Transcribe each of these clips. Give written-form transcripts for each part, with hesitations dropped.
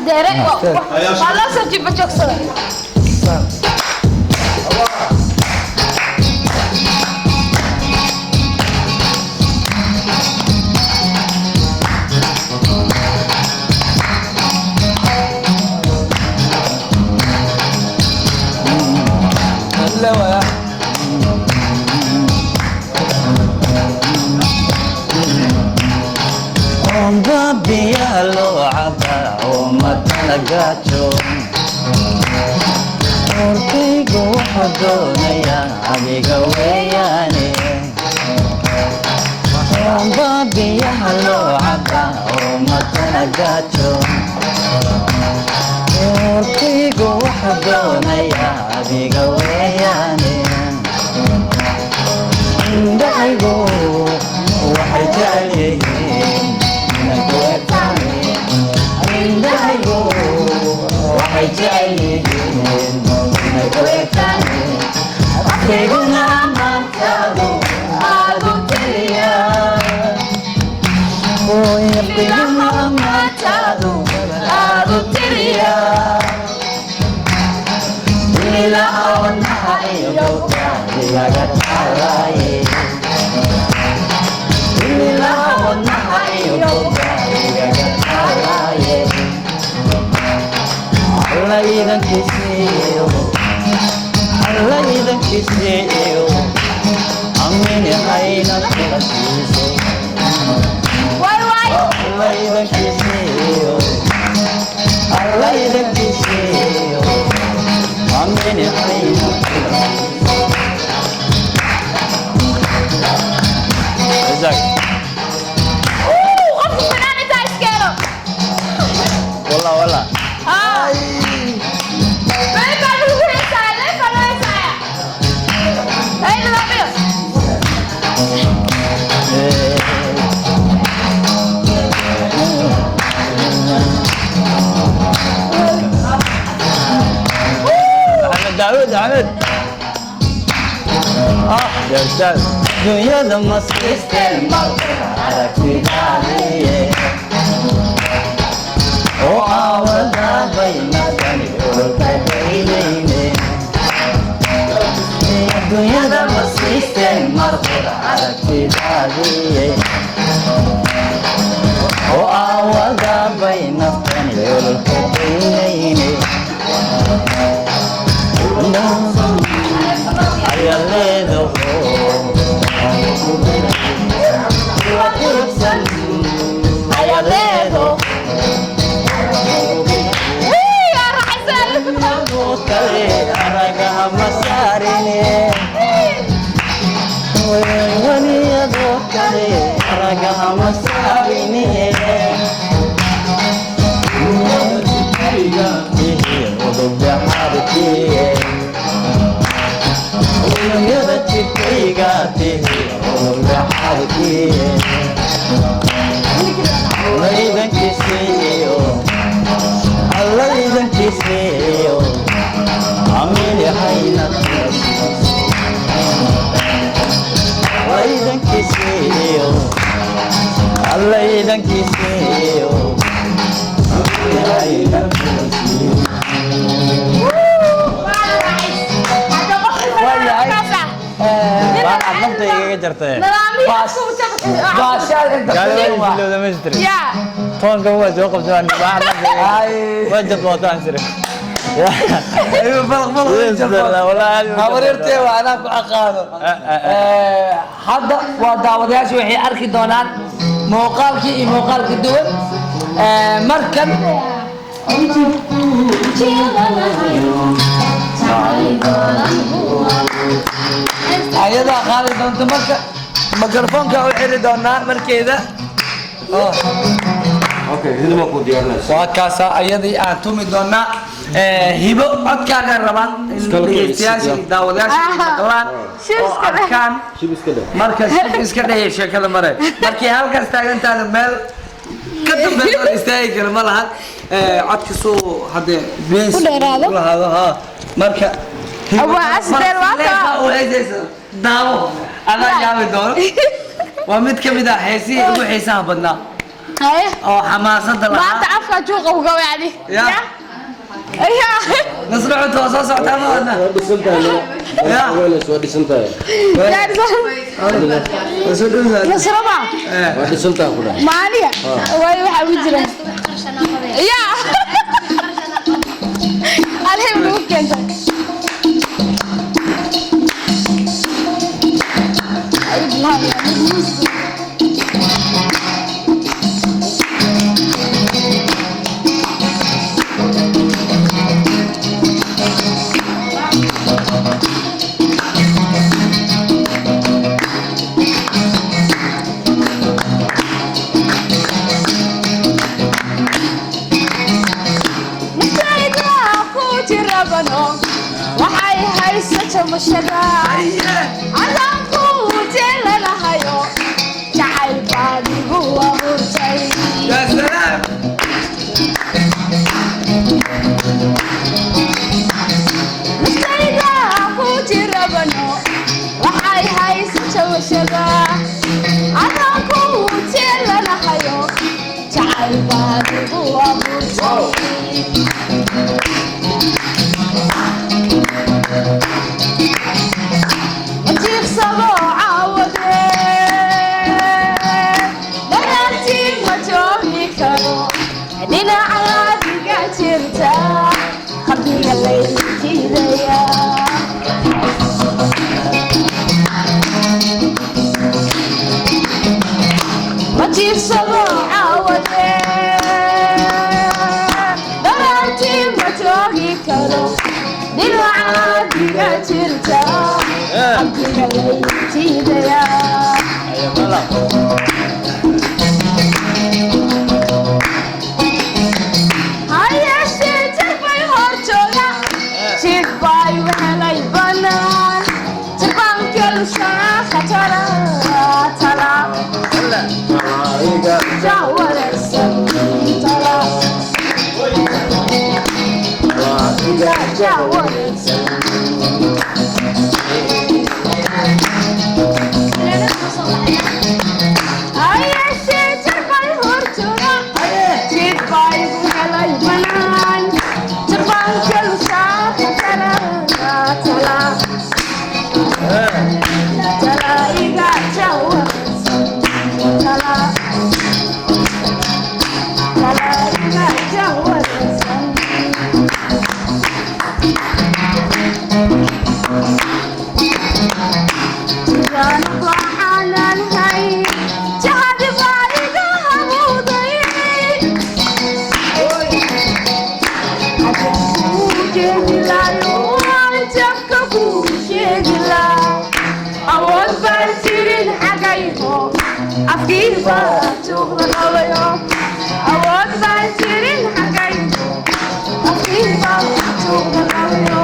Deere waa loo soo jiba joogsaday. Leewaya. Oomba biyaha loo cabaa oo matala gaajo. Oorkaygu wuxuu doonayaa adiga weeyaane. Oomba biyaha loo cabaa oo matala gaajo. Oorkaygu wuxuu doonayaa adiga weeyaane. Indhahaygu waxay jecel yihiin inay ku egtaan. Indhahaygu waxay jecel yihiin inay ku egtaan. Afkayguna ammaantaadu aad u tiriyaa. Hooy, afkayguna ammaantaadu aad u tiriyaa. Ilaa wadnaha iyo gowta igaga taalaaye. Ilaa wadnaha iyo gowta igaga taalaaye. Alla iidankiisiiyo, Alla iidankiisiiyo, amiin hayna kula siiso. Waay waay. Alla iidankiisiiyo, Alla iidankiisiiyo, amiin hayna kula siiso. Isaac. Qofka fanaan intaa iskeeno. Wallah wallah. Ah. Meel baa lagu heesaaya, meel baa loo heesaaya. Ay, nidaamyo. Axmed Daawud Axmed. Ah, ya ustaad. Dunyada masiisten aragtidaadiye. Oo aawada baynadani olka daynayne. Dunyada masiisten marqura aragtidaadiye. Oo aawada baynadani olka daynayne. Wii, yaa raaxaysan, la fidxo. Unugyada jidhkayga tihi udubdhaxaadkiye. Alla iidankiisiiyo, Alla iidankiisiiyo, amiin yahayna kula siiso. Alla iidankiisiiyo, Alla iidankiisiiyo, amiin yahayna kula siiso. Waa la raaxays. Hadda qofka fanaan kaas ah. Waxaad nafta igaga jartay. Nidaamyo ku jabka. Baashaal inta Gaali waa ilowda ma jirtay. Yaa. Toonka waa soo qabsadaan. Waa jadwaataan sire. Ayuu falaq falaq u jabaa. Habaryartee waa anaa ku aqaano. Hadda waa daawadayaashu waxay arki doonaan muuqaalkii iyo muuqaalka duwan. Markan ayadaa qaadi doonta marka mikrofoonka u xiri doonaa markeeda. Oh. Okay, hidima ku diyaarinaysa. Waa kaasa ayadii aan tumi doonaa. Hibo codkaagaan rabaa in Iskala dhegeystayaasha iyo daawadayaasha ay maqlaan Shib oo iska dheh. arkaan. Shib iska dheh. Marka shib iska dheh sheekada mare markii halkaas taagantaada meel ka dambeyn oo istaagi kara ma lahan. Codka suu haddee bees U dheeraado. u lahaado ha marka hibo Waa asdeel waa leefa kaa. u heesaysa daawo adaa yaabi doono. Waa mid ka mid ah heesihii ugu xiisaha badnaa. Haye. Oo xamaasada lahaa. Maanta afka juuqa uga wacdi. Ya. Ya. Nasro cunto waa soo socotaa ma wadna. Waa dhisan tahay no. Ya. Weelas waa dhisan tahay. Waa soo dhowdahay. Nasro ma. Waa dhisan tahay ku dhahay. Maaniga. Way waxa ugu jira. Ya. Alhim lagu keentay. Ay bilaha ya muus. Naftayda ku jirabano waxay haysato mashada adaan ku jeelanahayo jacayl baad igu abuurtay. Ya salaam. Naftayda ku jirabano waxay haysato mashada adaan ku jeelanahayo jacayl baad igu abuurtay. Jiifsado caawade daraartii ma joogi karo dhinaca adiga jirta qalbiga layjiidaya. Ma jiifsado caawade daraartii ma joogi karo dhinaca adiga jirta qalbiga layjiidaya. Hayeeshee jarbay hor jooga jid bay wehelay banaan jirbaankalushaa khatara tala jawareersan tala jawareersan. Hayeeshee jarbay hor jooga jid bay wehelay banaan jirbaankalushaa khatara tala tala iga jawareersan tala tala iga jawareersan. Awood baan jirin xagaygo afkiiba tuuqda qabayo. Awood baan jirin xagaygo afkiiba tuuqda qabayo.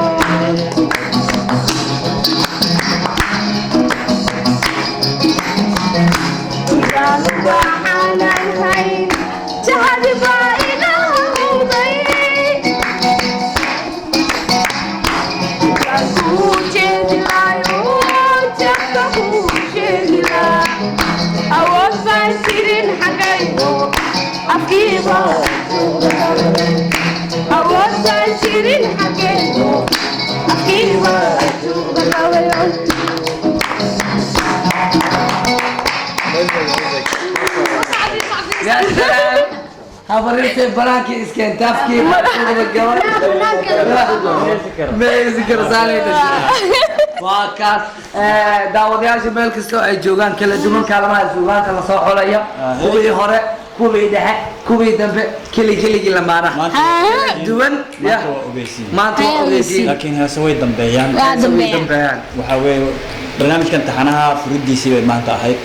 Ya salaam. Habaryartay banaankii iskeentaafkii gabadh ma karo waa kaas. Daawadayaasha meel kasta oo ay joogaan kala duwan kaalmaha suugaanta lasoo xulaya, kuwii hore, kuwii dhexe, kuwii dambe, keli keligii lamaanaha duwan ya. Maanta waa ogeysiin. Maanta waa ogeysiin. Laakiin heese way dambeeyaan. Waa dambeeyaan. Dambeeyaan. Waxaa weeye barnaamijkan taxanaha furidiisii bay maanta ahayd,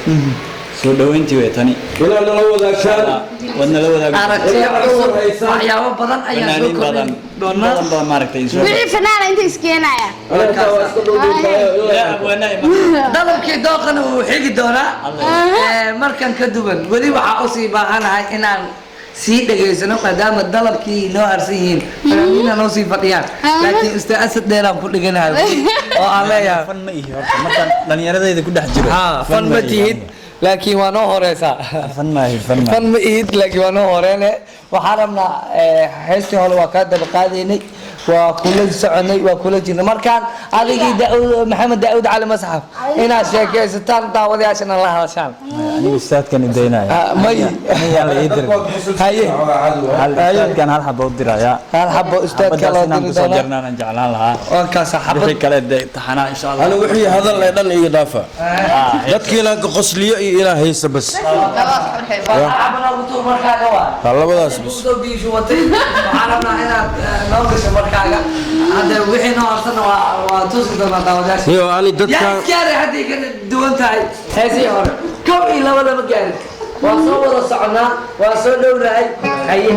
soo dhaweyntii way tani. Ilaa nala wadaagtaan. Waad nala wadaagi. Aragtiyo cusub, waxyaabo badan ayaa soo fanaaniin badan kordhin doonaa. Badan baa maaragtay soo Wixii fanaana inta iskeenaya. Intaa waa iska dhuudhuubtahay ilaa yaa abwaana iman. Dalabkii dooqana wuu xigi doonaa. Markan ka duwan weli waxaa usii baahanahay inaan sii dhegaysano maadaama dalabkii noo harsan yihiin, fanaaniina noo sii fadhiyaan, laakiin ustaad Asad dheeraan ku dhiganahay oo aan leeyahay Fan ma ihi horta markaan dhalinyaradayda ku dhex jiro. Ha, fan ma ihi tihid aniga. Laakiin waa noo horeysaa. Fan maahi, fan maahi. Fan ma ihid, laakiin waa noo horeene. Waxaan rabnaa heestii hore waa kaa daba qaadaynay, waa kula soconay, waa kula jirnay. Markaan adigii Daauud, Maxamed Daauud Cali Masxaf, inaad sheekaysataan, daawadayaashana la hadashaan. Aniga ustaadkan i daynaya. Ah, may. Aniga la ii dirin. Haye. Hal ustaadkan hal xabo u dirayaa. Hal xabo ustaadka Xabadaas loo inaan diri kusoo doonaa. jarnaan aan jeclaan lahaa. Waa kaasa xabad. Wixii kale dee taxanaa insha Allah. Ani wixii hadal ee dhan iga dhaafa. Dadki inaan ka qosliyo iyo inaan haysto bas. Waa xabo noogu tuur markaaga waa. Ha, labadaas bas. Usoo biishu watay. Waxaan rabnaa inaad noo gasho markaaga. Hadda wixii noo harsana waa tusi doonaa daawadayaasha. Iyo ani Yaa dadkan iskaari hadday ka duwan tahay heesihii hore. Kow iyo laba lama gaarin. Waa soo wada soconaa, waa soo dhownahay. Haye.